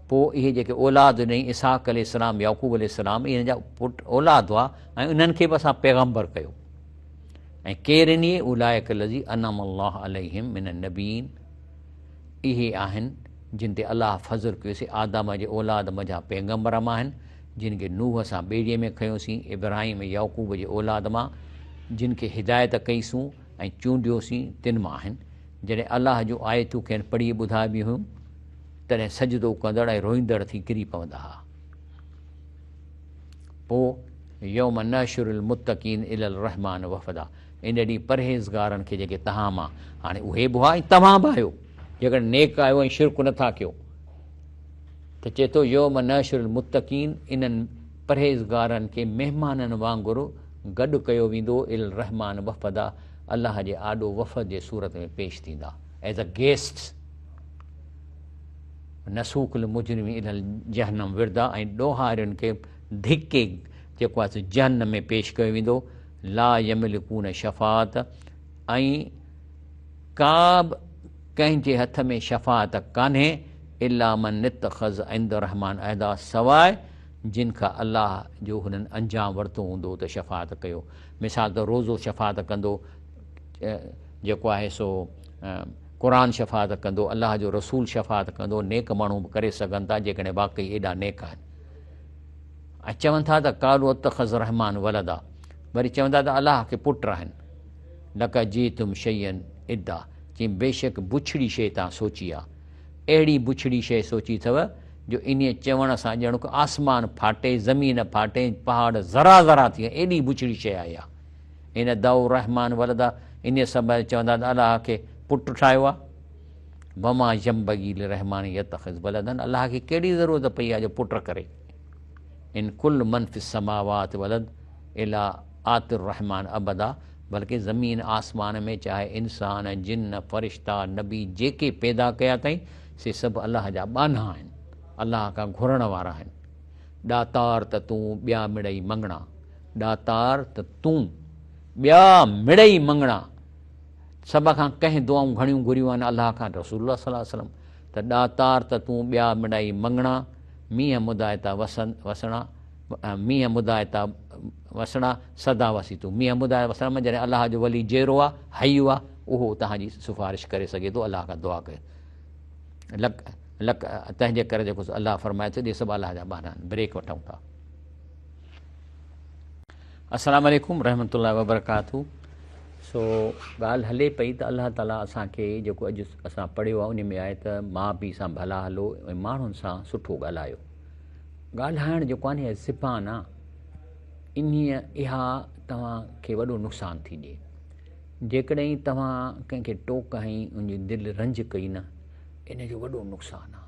پوء اهي جيڪي اولاد ڏنائين، اسحاق عليه السلام، يعقوب عليه السلام، اهي هن جا پٽ اولاد هئا ۽ انهن کي به اسان پيغمبر ڪيو. ۽ ڪير آهن اهي؟ اولئک الذي انعم الله عليهم من النبيين اهي آهن جن تي الله فضل ڪيو سي آدم جي اولاد منجهان پيغمبر مان آهن جن کي نوح سان ٻيڙي ۾ کنيوسين ابراهيم ۽ يعقوب جي اولاد مان جن کي هدايت ڪئي سون ۽ چونڊيوسين تن مان آهن جڏهن الله جون آيتون کين پڙهي ٻڌائبيون هيون تڏهن سجدو ڪندڙ ۽ روئيندڙ ٿي ڪري پوندا ها. پوء يوم نحشر المتقين الي الرحمان وفدا ان ڏينهن پرهيزگارن کي جيڪي توهان مان هاڻي اهي به هئا ۽ توهان به آهيو جيڪڏهن نيڪ آهيو ۽ شرڪ نه ٿا ڪيو ته چئي ٿو يوم نحشر المتقين انهن پرهيزگارن کي مهمانن وانگر گڏ ڪيو ويندو الي الرحمان وفدا الله جي آڏو وفد جي صورت ۾ پيش ٿيندا ايز اي گيسٽس نسوق المجرمين الي جهنم وردا ۽ ڏوهارين کي ڌڪي جيڪو آهي سو جهنم ۾ پيش ڪيو ويندو، لا يملڪون شفاعت ۽ ڪا به ڪنهن جي هٿ ۾ شفاعت ڪانهي، الا من اتخذ عند الرحمان عهدا سواء جن کان الله جو هنن انجام ورتو هوندو ته شفاعت ڪيو. مثال ته روزو شفاعت ڪندو، جيڪو آهي سو قرآن شفاعت ڪندو، الله جو رسول شفاعت ڪندو، نيڪ ماڻهو به ڪري سگهن ٿا جيڪڏهن واقعي ايڏا نيڪ آهن. ۽ چون ٿا ته قالوا اتخذ الرحمان ولدا وري چون ٿا ته الله کي پٽ آهن. لقد جئتم شيئا ادا چيائين بيشڪ بڇڙي شيء توهان سوچي آ. اهڙي بڇڙي شيء سوچي اٿو جو انهيء چوڻ سان ڄڻڪ آسمان ڦاٽي، زمين ڦاٽي ۽ پهاڙ ذرا ذرا ٿي وڃن، ايڏي بڇڙي شيء آهي اها. ان دعوا الرحمان ولدا انهيء سبب چون ٿا ته الله کي پٽ ٺاهيو آ. وما ينبغي للرحمان يتخذ ولدا الله کي ڪهڙي ضرورت پئي آ جو پٽ ڪري. ان ڪل من في السماوات والارض الا آتي الرحمان عبدا بلڪه زمين آسمان ۾ چاهي انسان، جن، فرشتا، نبي جيڪي پيدا ڪيا اٿائين سي سڀ الله جا ٻانها آهن، الله کان گهرڻ وارا آهن. ڏاتار ته تون ٻيا مڙئي مڱڻا، ڏاتار ته تون ٻيا مڙئي مڱڻا. سڀ کان ڪنهن دعائون گهڻيون گهريون آهن الله کان؟ رسول الله صلي الله عليه وسلم ته ڏاتار ته تون ٻيا مڙئي مڱڻا، مينهن مدائتا وسن وسڻا مينهن مدائتا وسڻا سدا وسي تون مينهن مدائتا وسڻا مان جڏهن الله جو ولي جيئرو آ حي آ اهو توهان جي سفارش ڪري سگهي ٿو الله کان دعا ڪري لڪ لڪ تنهن جي ڪري جيڪو الله فرمائي ٿو اهي سڀ الله جا ٻانها آهن بريڪ وٺون ٿا. السلام عليڪم رحمة الله وبرڪاته سو ڳالهه هلي پئي ته الله تعالي اسان کي جيڪو اڄ اسان پڙهيو آهي ان ۾ آهي ته ماء پيء سان ڀلا هلو ۽ ماڻهن سان سٺو ڳالهايو ڳالهائڻ جيڪو آهي نه زبان آهي انهيء اها توهان کي وڏو نقصان ٿي ڏئي جيڪڏهن توهان ڪنهن کي ٽوڪ هنئي ان جي دل رنج ڪئي نه ان جو وڏو نقصان آهي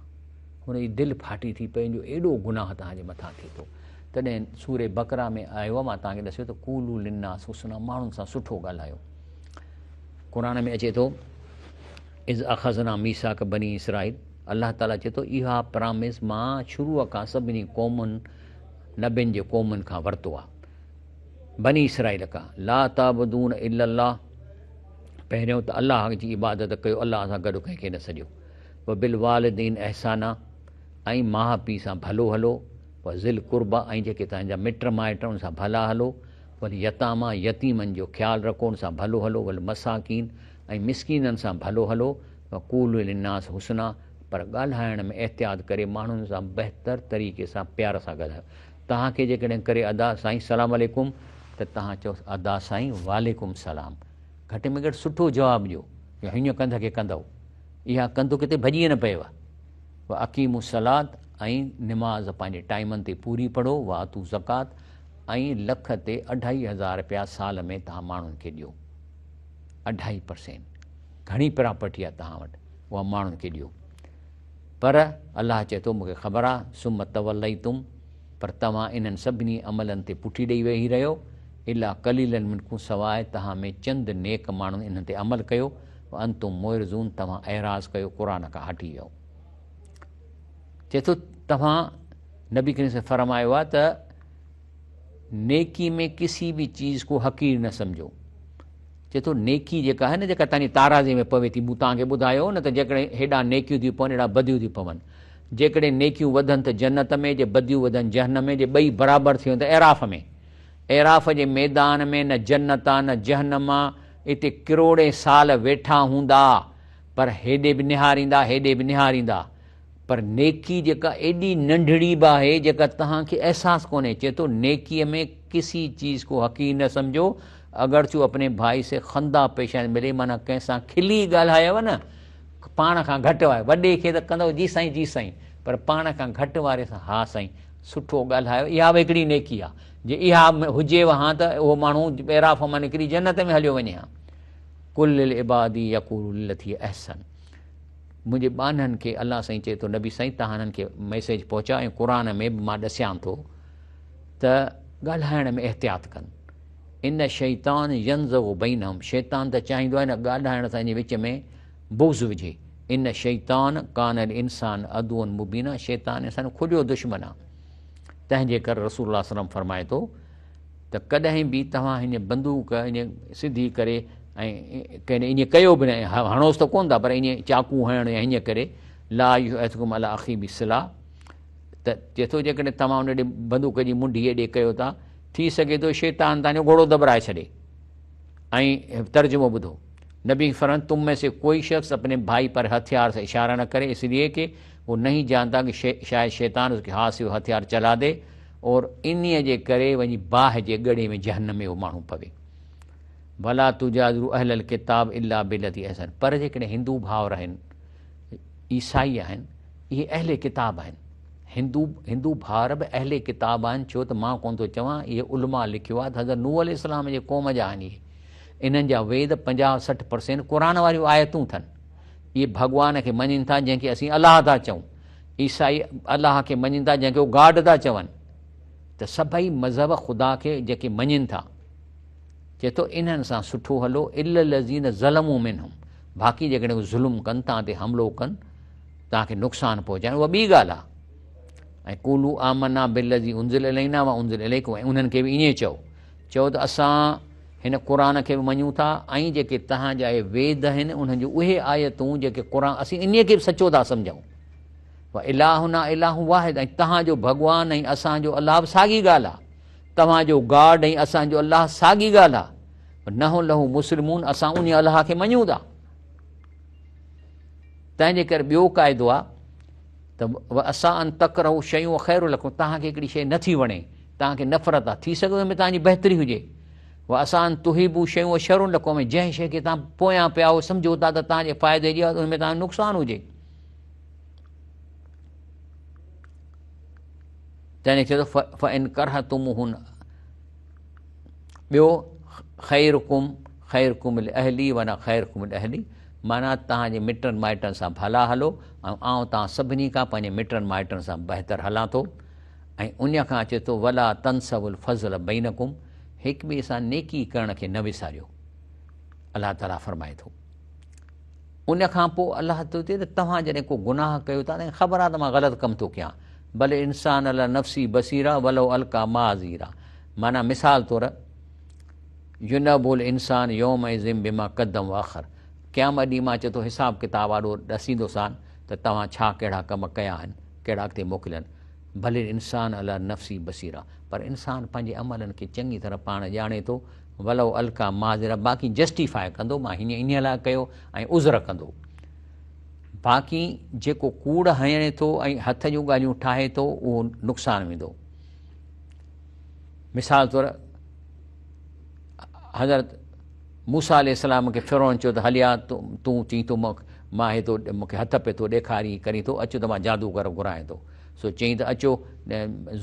هن جي دل ڦاٽي ٿي پئي جو ايڏو گناهه توهان جي مٿان ٿئي ٿو. تڏهن سورة بقره ۾ آيو آهي، مان توهان کي ڏسيو ته قولوا للناس حسنا ماڻهن سان سٺو ڳالهايو. قرآن ۾ اچي ٿو اذ اخذنا ميثاق بني اسرائيل الله تعاليٰ چئي ٿو اها پرامس مان شروع کان سڀني قومن نبين جي قومن کان ورتو آهي بني اسرائيل کان لا تعبدون الا الله پهريون ته الله جي عبادت ڪيو الله سان گڏ ڪنهن کي نه سڏيو وبالوالدين احسانا ۽ ماء پيء سان ڀلو هلو، وذي القربيٰ ۽ جيڪي توهان جا مٽ مائٽ آهن ان سان ڀلا هلو، واليتاميٰ يتيمن جو خيال رکو ان سان ڀلو هلو، والمساڪين ۽ مسڪينن سان ڀلو هلو، وقولوا للناس حسنا پر ڳالهائڻ ۾ احتياط ڪري ماڻهن سان بهتر طريقي سان پيار سان ڳالهايو. توهان کي جيڪڏهن ڪري ادا سائين سلام عليڪم ته توهان چئوس ادا سائين وعليڪم سلام گهٽ ۾ گهٽ سٺو جواب ڏيو يا هيئن ڪنڌ کي ڪندؤ. اها ڪنڌ ڪٿي ڀڄي نه پيو. واقيموا الصلوة ۽ نماز پنهنجي ٽائيمن تي پوري پڙهو، وآتوا الزڪوة ۽ لک تي اڍائي هزار رپيا سال ۾ توهان ماڻهن کي ڏيو. اڍائي پرسينٽ گهڻي پراپرٽي آهي توهان وٽ اها ماڻهن کي ڏيو. پر الله چئي ٿو مون کي خبر آهي ثم توليتم پر توهان انهن سڀني عملن تي پٺي ڏئي ويهي رهيو الا قليلا منڪم سواء توهان ۾ چند نيڪ ماڻهن انهن تي عمل ڪيو وانتم معرضون توهان اعراض ڪيو قرآن کان هٽي ويو. چئي ٿو توهان نبي ڪريم صلي فرمايو آهي ته نيڪي ۾ ڪسي به چيز کو حقير نه سمجهو. چئي ٿو نيڪي جيڪا آهي نه جيڪا تنهنجي تارازي ۾ پوي ٿي مون توهان کي ٻڌايو نه ته جيڪڏهن هيڏا نيڪيون ٿيون پون هيڏا بديون ٿيون پون جيڪڏهن نيڪيون وڌن ته جنت ۾ جي بديون وڌن جهنم ۾ جي ٻئي برابر ٿي وڃن ته اعراف ۾ اعراف جي ميدان ۾ نه جنت آ نه جهنم آ، اتي ڪروڙين سال ويٺا هوندا، پر هيڏي به نهاريندا هيڏي به نهاريندا، پر نيڪي جيڪا ايڏي ننڍڙي به آهي جيڪا توهان کي احساس ڪونهي، چئي ٿو نيڪيء ۾ ڪسي چيز ڪو حقير نه سمجهو، اگرچه اپني ڀائي سي خنده پيشاني ملي معنيٰ ڪنهن سان کلي ڳالهايو نه پاڻ کان گهٽ واري وڏي کي ته ڪندؤ جي سائين جي سائين پر پاڻ کان گهٽ واري سان ها سائين سٺو ڳالهايو اها به هڪڙي نيڪي آ. جي اها هجيو ها ته اهو ماڻهو اعراف مان نڪري جنت ۾ هليو وڃي ها. قل للعباد يقولوا للتي هي احسن منهنجي ٻانهن کي الله سائين چئي ٿو نبي سائين توهان هنن کي ميسيج پهچاء ۽ قرآن ۾ به مان ڏسيان ٿو ته ڳالهائڻ ۾ احتياط ڪن ان شيطان ينزغ بينهم شيطان ته چاهيندو آهي نه ڳالهائڻ سان جي وچ ۾ بغض وجهي ان شيطان ڪان الانسان عدوا مبينا شيطان انسان کليو دشمن آهي تنهن جي ڪري رسول الله صلي الله عليه وسلم فرمائي ٿو. ته ڪڏهن به توهان هن بندوق ائين سڌي ڪري ۽ ڪنهن ائين ڪيو به نه هڻوس ته ڪونه ٿا پر ائين چاقو هڻڻ يا هيئن ڪري لا يحدڪم علي اخيه بسلاح ته چئي ٿو جيڪڏهن توهان ان ڏي بندوق جي منڍي ايڏي ڪيو ٿا ٿي سگهي ٿو شيطان توهان جو گهوڙو دٻرائي ڇڏي. ۽ ترجمو ٻڌو نبي فرمايو تم مين سي ڪوئي شخص اپني ڀائي پر هٿيار سي اشاره نه ڪري اس ليي ڪي هو نهين جانتا ڪي شايد شيطان اس ڪي هاٿ سي هو هٿيار چلا the اور انهي جي ڪري وڃي باهه جي ڳڙي ۾ جهنم ۾ اهو ماڻهو پوي. ولا تجادلوا اهل الڪتاب الا بالتي احسن پر جيڪڏهن هندو ڀائر آهن عيسائي آهن اهي اهل ڪتاب آهن هندو هندو ڀائر به اهل ڪتاب آهن ڇو ته مان ڪونه ٿو چوان اهي علماء لکيو آهي ته حضرت نوح عليه السلام جي قوم جا آهن اهي انهن جا ويد 50 60 پرسينٽ قرآن واريون آيتون اٿن اهي ڀڳوان کي مڃين ٿا جنهن کي اسين الله ٿا چئون عيسائي الله کي مڃين ٿا جنهن کي هو گاڊ ٿا چون ته سڀئي مذهب خدا کي جيڪي مڃين ٿا چئي ٿو انهن سان سٺو هلو الا الذين ظلموا منهم باقي جيڪڏهن هو ظلم ڪن توهان تي حملو ڪن توهان کي نقصان پهچائن اها ٻي ڳالهه آهي ۽ قولوا آمنا بالذي انزل الينا وانزل اليڪم ۽ انهن کي به ائين چئو چئو ته اسان هن قرآن کي به مڃون ٿا ۽ جيڪي توهان جا اهي ويد آهن انهن جون اهي آيتون جيڪي قرآن اسين انهي کي به سچو ٿا سمجهون والهنا اله واحد ۽ توهان جو ڀڳوان ۽ اسان جو الله به ساڳي ڳالهه آهي توهان جو گاڊ ۽ اسان جو الله ساڳي ڳالهه آهي نحن له مسلمون اسان انهي الله کي مڃون ٿا تنهن جي ڪري ٻيو قاعدو آهي ته اسان ان تڪرهو شيء خير لڪم توهان کي هڪڙي شيء نٿي وڻي توهان کي نفرت آهي ٿي سگهي ٿو ۾ توهان جي بهتري هجي و اسان ان تحبو شيء شر لڪم ۽ جنهن شيء کي توهان پويان پيا هو سمجهو ٿا ته توهان جي فائدي جي آهي ان ۾ توهان جو نقصان هجي تنهن چيو ته فان ڪرهتموهن ٻيو خيرڪم خيرڪم لاهلي وانا خيرڪم لاهلي معنيٰ توهان جي مٽن مائٽن سان ڀلا هلو ۽ آئون توهان سڀني کان پنهنجي مٽن مائٽن سان بهتر هلان ٿو ۽ ان کان اچي ٿو ولا تنسوا الفضل بينڪم هڪ ٻئي سان نيڪي ڪرڻ کي نه وساريو الله تعاليٰ فرمائي ٿو ان کان پوء الله ٿو چئي ته توهان جڏهن ڪو گناهه ڪيو ٿا ته خبر آهي ته مان غلط ڪم ٿو ڪيان بل انسان علي نفسي بصيرا ولو القا معاذيرا معنيٰ مثال طور ينبئ الانسان يومئذ بما قدم واخر قيامت ڏينهن مان چئي ٿو حساب ڪتاب آڏو ڏسيندوسان ته توهان ڇا ڪهڙا ڪم ڪيا آهن ڪهڙا اڳتي موڪليا آهن بل الانسان علي نفسي بصيرا پر انسان پنهنجي عملن کي چڱي طرح پاڻ ڄاڻي ٿو ولو القا معاذيره باقي جسٽيفاء ڪندو مان هيئن انهيء لاء ڪيو ۽ عذر ڪندو. باقي جيڪو ڪوڙ هڻي ٿو ۽ هٿ جون ڳالهيون ٺاهي ٿو اهو نقصان ويندو. مثال طور حضرت موسيٰ عليه السلام کي فرعون چيو ته هليا تون چئين ٿو مان هي ٿو مون کي هٿ پئي ٿو ڏيکارين ڪرين ٿو اچ ته مان جادوگر گهرايان ٿو. سو چيائين ته اچو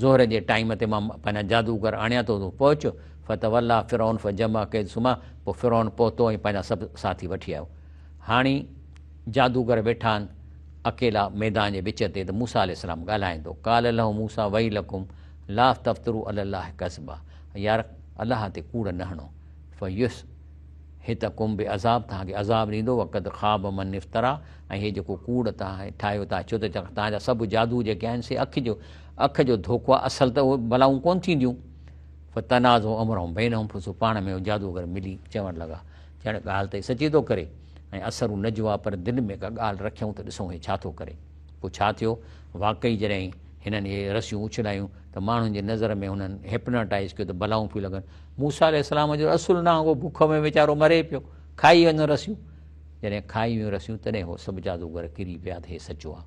ظهر جي ٽائيم تي مان پنهنجا جادوگر آڻيان ٿو تون پهچ فتوليٰ فرعون فجمع ڪيده ثم پوء فرعون پهتو ۽ پنهنجا سڀ ساٿي وٺي آيو. هاڻي جادوگر ويٺا آهن اڪيلا ميدان جي وچ تي ته موسيٰ عليه السلام ڳالهائين ٿو قال لهم موسيٰ ويلڪم لا تفتروا علي الله ڪذبا يار الله تي ڪوڙ نه هڻو فيسحتڪم بعذاب توهان کي عذاب ڏيندو وقد خاب من افتريٰ ۽ هي جيڪو ڪوڙ توهان ٺاهيو ٿا ڇو ته توهان جا سڀ جادو جيڪي آهن سي اک جو اک جو ڌوڪو آهي اصل ته اهي بلائون ڪونه ٿينديون فتنازعوا امرهم بينهم پوء سو پاڻ ۾ اهي جادوگر ملي چوڻ لڳا ڄڻ ڳالهه ته هي سچي ٿو ڪري ۽ اسروا نجوا پر دل ۾ ڪا ڳالهه رکيائون ته ڏسون هي ڇا ٿو ڪري. پوء ڇا ٿيو؟ واقعي جڏهن هنن اهي رسيون اڇلايون ته ماڻهن جي نظر ۾ هنن هپناٽائيز ڪيو ته بلائون پيون لڳن. موسيٰ عليه السلام جو اصل نانگ هو بک ۾ ويچارو مري پيو. کائي وڃن رسيون. جڏهن کائي ويون رسيون تڏهن هو سڀ جادوگر ڪري پيا ته هي سچو آهي.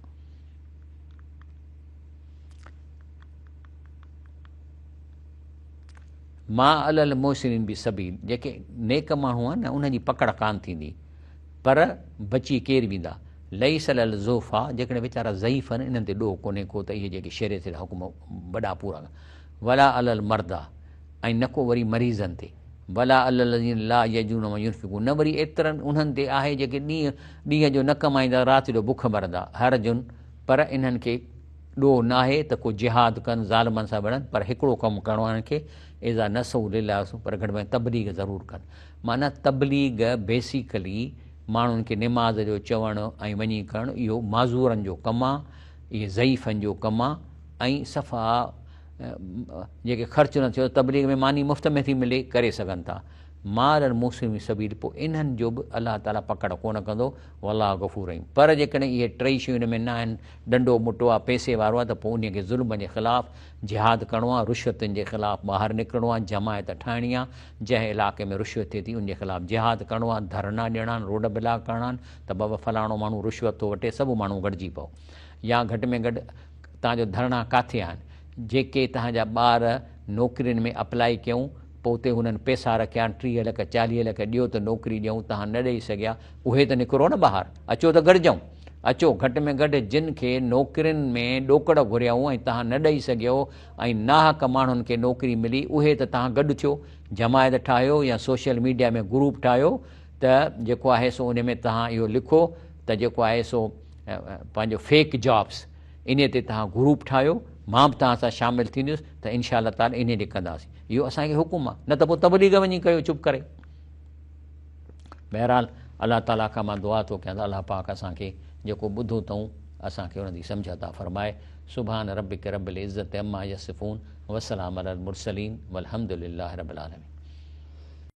ما علي المحسنين بسبيل جيڪي نيڪ ماڻهو آهن نه انهن جي پڪڙ ڪانه ٿيندي پر بچي ڪير ويندا ليس علي الضعفاء جيڪڏهن ويچارا ضعيف آهن انهن تي ڏوهه ڪونهي ڪو ته اهي جيڪي شريعت جا حڪم وڏا پورا ڪن ولا علي المرضيٰ ۽ نه ڪو وري مريضن تي ولا علي الذين لا يجدون ما ينفقون نه وري ايترن انهن تي آهي جيڪي ڏينهن ڏينهن جو نه ڪمائيندا رات جو بک مرندا حرج پر انهن کي ڏوهه ناهي ته ڪو جهاد ڪن ظالمن سان وڙهن پر هڪڙو ڪم ڪرڻو آهي انهن کي اذا نصحوا لله ورسوله پر گهٽ ۾ گهٽ تبليغ ضرور ڪن معنيٰ تبليغ بيسيڪلي ماڻهن کي نماز جو چوڻ ۽ وڃي ڪرڻ اهو معذورن جو ڪم آ اهي ضعيفن جو ڪم آ ۽ صفا جيڪي خرچ نه ٿيو تبليغ ۾ ماني مفت ۾ ٿي ملي ڪري سگهن ٿا. ما علي المحسنين سبيل پوء انهن جو به الله تعالي پڪڙ ڪونه ڪندو والله غفور رحيم پر جيڪڏهن اهي ٽئي شيون ان ۾ نه آهن ڏنڊو مٽو آهي پئسي وارو آهي ته پوء انهي کي ظلم جي خلاف جهاد ڪرڻو آهي رشوتن جي خلاف ٻاهر نڪرڻو آهي جماعت ٺاهڻي آهي جنهن علائقي ۾ رشوت ٿئي ٿي ان جي خلاف جهاد ڪرڻو آهي ڌرڻا ڏيڻا آهن روڊ بلاڪ ڪرڻا آهن ته بابا فلاڻو ماڻهو رشوت ٿو وٺي سڀ ماڻهو گڏجي پئو يا گهٽ ۾ گهٽ توهان جو ڌرڻا ڪاٿي آهن جيڪي توهان جا ٻار نوڪرين ۾ اپلائي ڪيون پوء اتي هنن پئسا رکيا آهن 30 لک 40 لک ڏيو ته نوڪري ڏيون توهان نه ڏئي سگهيا اهي ته نڪرو نه ٻاهر اچو ته گڏجون اچو گهٽ ۾ گهٽ جن کي نوڪرين ۾ ڏوڪڙ گهريائون ۽ توهان نه ڏئي سگهيو ۽ ناحق ماڻهن کي نوڪري ملي اهي ته توهان گڏ ٿيو جماعت ٺاهيو يا سوشل ميڊيا ۾ گروپ ٺاهيو ته جيڪو آهي سو ان ۾ توهان اهو لکو ته جيڪو آهي سو پنهنجو فيڪ جابس انهي تي توهان گروپ ٺاهيو مان به توهان سان شامل ٿيندس ته انشاء الله تعالي انهي تي ڪنداسين اهو اسان کي حڪم آهي نه ته پوء تبليغ وڃي ڪيو چپ ڪري. بهرحال الله تعالي کان مان دعا ٿو ڪيان ته الله پاڪ اسان کي جيڪو ٻڌو اٿئون اسان کي ان جي سمجهه عطا فرمائي. سبحان ربک رب العزت عما يصفون وسلام علي المرسلين والحمد لله رب العالمين.